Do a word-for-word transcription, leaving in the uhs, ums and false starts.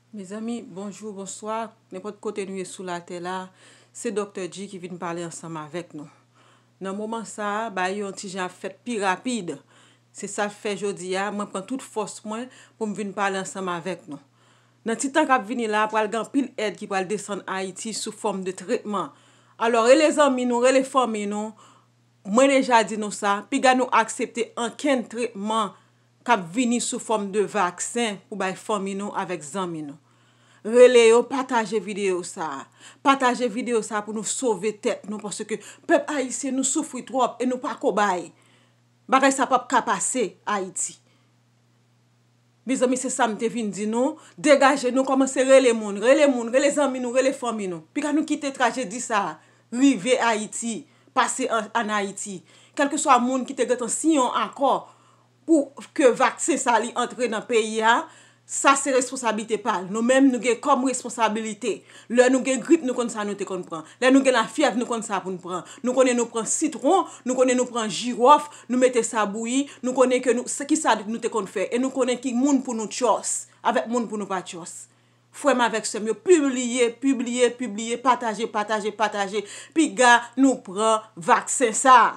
Mezanmi, bonjou, bonswa, nenpòt kote nou ye sou latè la, se Doktè G ki vin pale ansanm avèk nou. Nan moman sa a, bagay yo yon ti jan ap fèt pi rapid. Se sa k fè jodi a, mwen pran tout fòs mwen pou m vin pale ansanm avèk nou. Nan ti tan k ap vini la, pral gen anpil èd ki pral desann Ayiti sou fòm de tretman. Alò, rele zanmi nou, rele fanmi nou. Mwen deja di nou sa, piga nou aksepte ankenn tretman k ap vini sou fòm de vaksen pou bay fanmi nou avèk zanmi nou. Rele yo, pataje videyo sa a. Pataje videyo sa a pou nou sove tèt nou, paske pèp ayisyen nou soufri twòp e nou pa kobay. Bagay sa p ap ka pase Ayiti. Mezanmi, se sa m te vin di nou. Degaje nou, kòmanse rele moun, rele moun, rele zanmi nou, rele fanmi nou. Piga nou kite trajedi sa a rive Ayiti, pase an, an Ayiti. Kèlkeswa moun ki te gentan siyen yon akò pou ke vaksen sa li antre nan peyi a, sa se responsablite pa l. Nou menm, nou gen kòm responsablite. Lè nou gen grip, nou konn sa nou te konn pran. Lè nou gen lafyèv, nou konn sa pou n pran. Nou konnen nou pran sitwon, nou konnen nou pran jiwòf, nou mete sa bouyi, nou konnen ke nou, se ki sa nou te konn fè. E nou konnen ki moun pou nou tchòs, avèk moun pou nou pa tchòs. Frè m avèk sè m yo, pibliye, pibliye, pibliye, pataje, pataje, pataje. Piga nou pran vaksen sa a.